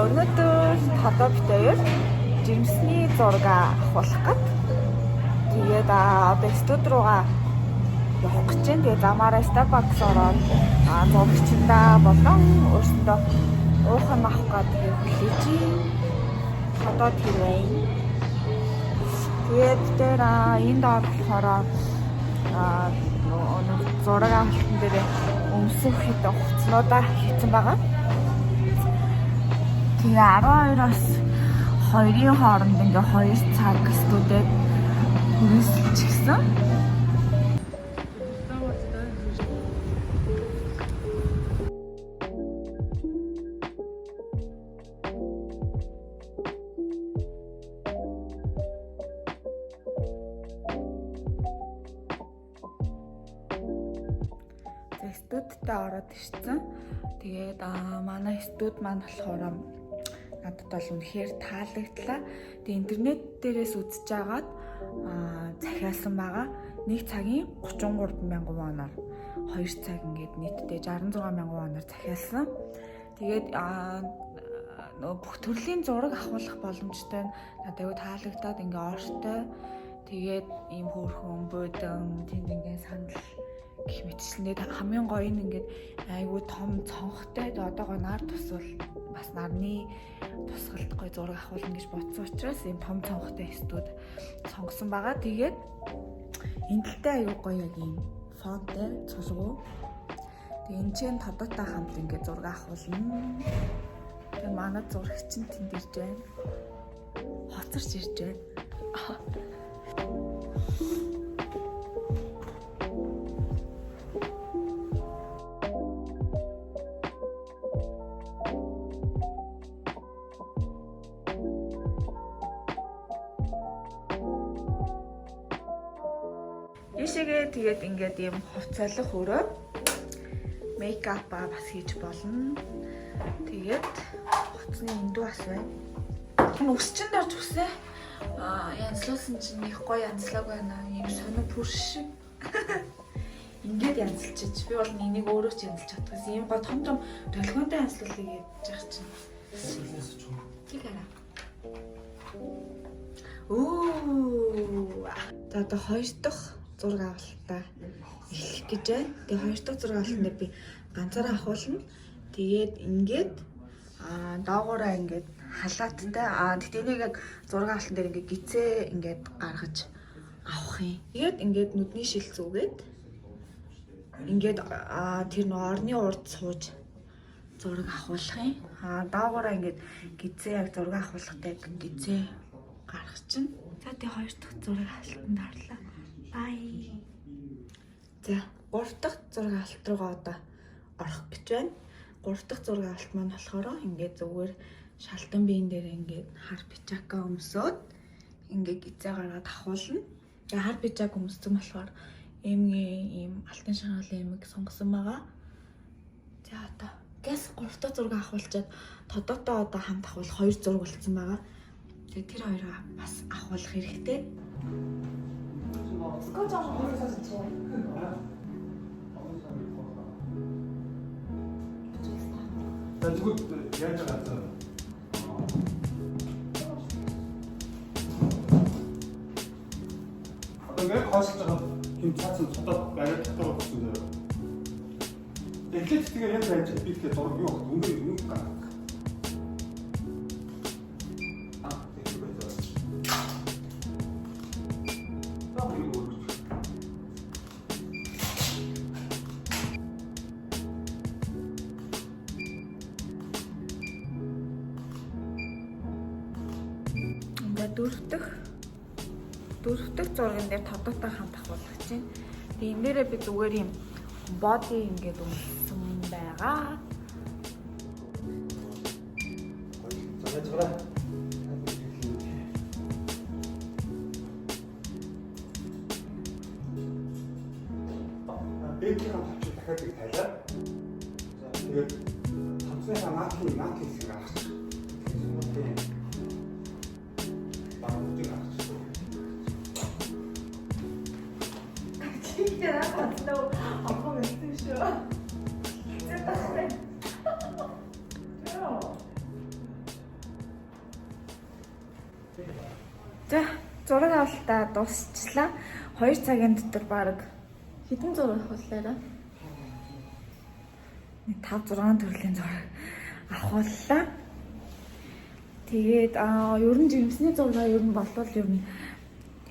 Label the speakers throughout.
Speaker 1: Өнөөдөр Тодоо бид хоёр жирэмсний зураг авахулах гээд тэгээд одоо студи руугаа явах гэж байна. Тэгээд замаараа Starbucks ороод зурагчдаа болон өөрсөндөө уух юм авах гээд тэгээд хүлээж байна. Тодоо тэр байна. Тэгээд тэр энд болохоор нөгөө зураг авалтан дээр өмсөх хэдэн хувцснуудаа хийсэн байгаа. Тэгээ 12-оос 2-ын хооронд ингээ 2 цаг студид хүрээсэлчихсэн. За студидтэй ороод ирсэн. Тэгээд манай студ маань болохоор надад бол үнэхээр таалагдлаа. Тэгээд интернет дээрээс үзэж агаад захиалсан байгаа. Нэг цагийн 33 мянган воноор 2 цаг ингээд нийтдээ 66 мянган воноор захиалсан. Тэгээд нөгөө бүх төрлийн зураг авахулах боломжтой нь надад аюу таалагдаад ингээ ортой. Тэгээд ийм хөөрхөн буудан тэнд ингээ сандал гэх мэтчлэнээр хамгийн гоё нь ингээд айгүй том цонхтой. Тэгээд одоогоо нар тусвал бас нарны тусгалд гоё зураг авахулна гэж бодсон учраас ийм том цонхтой студ сонгосон байгаа. Тэгээд энэ талтай айгүй гоё яг ийм фонтой цулгуу. Тэгээд энэ чинь Тодоотой хамт ингээд зураг авахулна. Тэгээд манай зурагч нь тэнд ирж байна. Хоцорч ирж байна. Ийшээгээ тэгээд ингээд ийм хувцаалах өрөө мейкапа бас хийж болно. Тэгээд хувцсны эндүү бас байна. Энэ үс чин дорж үсээ. Янзлуулсан чинь их гоё янзлааг байна. Ийм сонин пүр шиг. Ингээд янзалчиж би бол энийг өөрөө ч янзалж чаддагс. Ийм гоё том том долгионтой янзлуулъя гэж яах чинь. Тэг хараа. Өө. За одоо хоёр дахь зураг авалтаа эхлэх гэж байна. Тэгээ хоёр дахь зураг авалтан дээр би ганцаараа авахулна. Тэгээд ингээд доогоороо ингээд халааттай. Тэгтээ энийг яг зураг авалтан дээр ингээд гизээ ингээд гаргаж авах юм. Тэгээд ингээд нүдний шил зүгээд ингээд тэр нөө орны урд сууж зураг авахулах юм. Доогоороо ингээд гизээ яг зураг авахулахтай гизээ гаргах чинь. За тэгээ хоёр дахь зураг авалтанд орлоо. Bye. За гурав дахь зураг авалт руугаа одоо орох гэж байна. Гурав дахь зураг авалт маань болохоор ингээд зүгээр шалтан биен дээр ингээд хар пичака өмсөөд ингээд гизээ гаргаад авахулна. Тэгээ хар пичак өмссөн болохоор эмгийн ийм алтан шаргал эмэг сонгосон байгаа. За одоо гэс гурав дахь зураг авахулчаад Тодоотой одоо хамт авахул хоёр зураг үлдсэн байгаа. Тэгээ тэр хоёроо бас авахулах хэрэгтэй.
Speaker 2: За тэгвэл яаж байгаа вэ? Одоо ингээд хоошлож байгаа юм цаасан цодоод бариад дотор болсон дээр. Эхлээд тэгээ яг яаж би тэгэхээр зураг юу багт өнгө өнгө гаргах. Тийм байж байгаа. За би өөрөө.
Speaker 1: Ингээд дөрөв дэх зурган дээр Тодоотой хамт авахулах чинь. Тэгээ энэ дээрээ би зүгээр юм body ингээд өмссөн байгаа.
Speaker 2: За яаж байгаа? Бэкийн товчийг дахиад нэг тайлаа. За тэгээд цамцныхаа наатлийн хэсгийг авчих. Тийм. Багуудыг авчих.
Speaker 1: Чигээр хатнаа амгүй байсан шүү. Хэцүү тахтай. Яа. За, зураг авалтаа дуусчлаа. 2 цагийн дотор баг хэдэн зураг авахлаараа? 5 6 төрлийн зураг авахуллаа. Тэгээд ер нь жимсний зураг ер нь болвол ер нь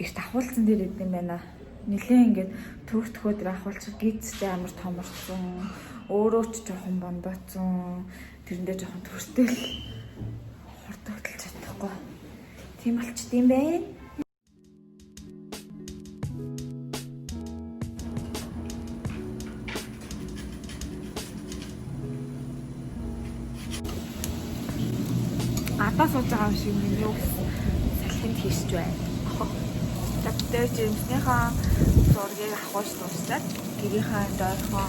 Speaker 1: их давхуулсан дээр идэм байна. Нилээн ингээд төвөртөхөө дээр авахулчих гизтэй амар томорцсон, өөрөө ч жоохон бондооцсон, тэрэндээ жоохон төртөл хурдталж чадахгүй. Тийм болчт юм байна. Гадаа сууж байгаа юм шиг миний үс салхинд хийсч байна. За бид жимснийхаа зургийг авахулж дуусчаад гэрийнхаа дойрхоо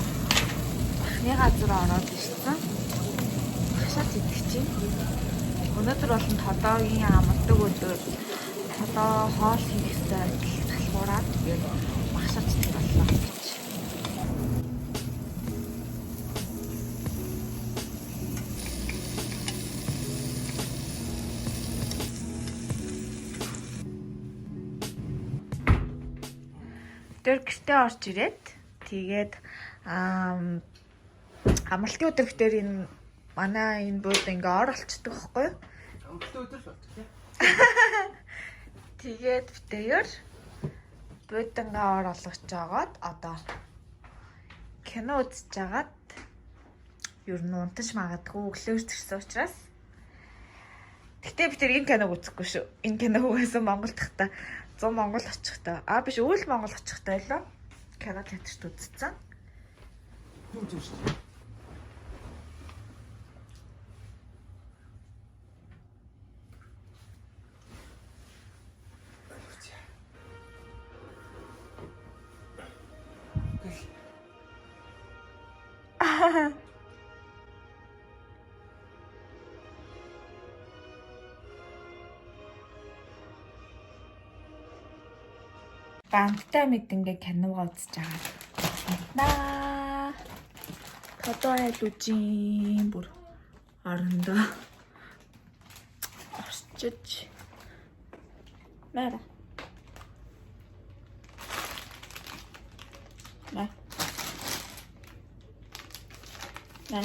Speaker 1: бахны газар ороод ирсэн. Багшаад идэх чинь. Өнөөдөр бол Тодоогийн амардаг өдөр. Тодоо хоол хийх ёстой адил залхуураад тэгээд багшаад идэх боллоо гэж. Тэр гэртээ орж ирээд тэгээд амралтын өдөр дээр энэ манай энэ бууд ингээ ор олчдөг байхгүй юу?
Speaker 2: Амралтын өдөр л болчих.
Speaker 1: Тэгээд битээр буудангаа ор олгож жагаад одоо кино үзэж жагаад ер нь унтаж магадгүй өглөөр төрсөн учраас. Гэтэ би тэр энэ киног үзэхгүй шүү. Энэ киног угаасаа Монгол тахта 100 Монгол очихтой. А биш өвөл Монгол очихтой байлаа. Кино театрт үзсэн.
Speaker 2: Юу үзэн шүү дээ.
Speaker 1: Банттай мэд ингээ кинога үзэж байгаа. Наа. Одоо айл үжин бүр орондоо орчиж. Мара. Маа. Маа.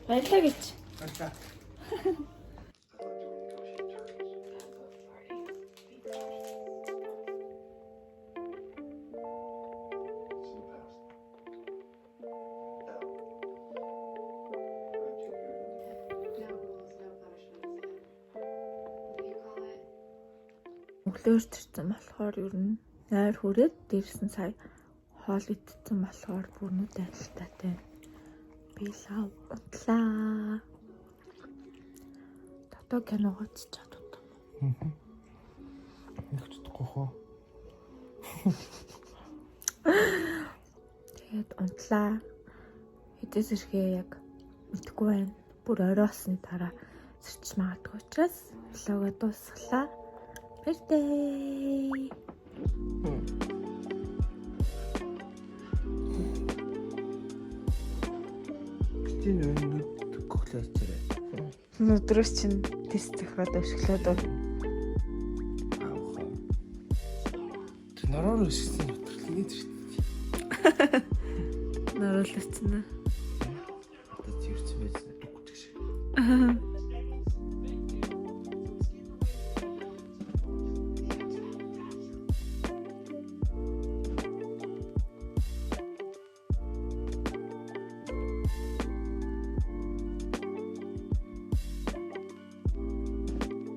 Speaker 1: Баярлалаа гэж.
Speaker 2: Баярлалаа.
Speaker 3: No rules, no punishments. What do you call it?
Speaker 1: Өглөөр төрсөн болохоор ер нь найр хүрээд дээрс нь сая хоол идсэн болохоор бүр нүд айлтаатай. Би лав унтлаа. Дотоо кино үзэж чаддаг.
Speaker 2: Нэг ч утгагүй хөө.
Speaker 1: Тэгээд унтлаа. Хэдээс ирэхээ яг мэдэхгүй байна. Бүр орой болсны дараа сэрч магадгүй учраас влогоо дуусглаа. Баяртай.
Speaker 2: Битэн өнөд коклоочрээ.
Speaker 1: Өдрөөс чинь тест зохиод өшөглөөд
Speaker 2: Аахаа. Тэр нороор өссөн утгарлын шүү дээ.
Speaker 1: норуулсан.
Speaker 2: Одоо тэрсэн байсан дүгч шиг.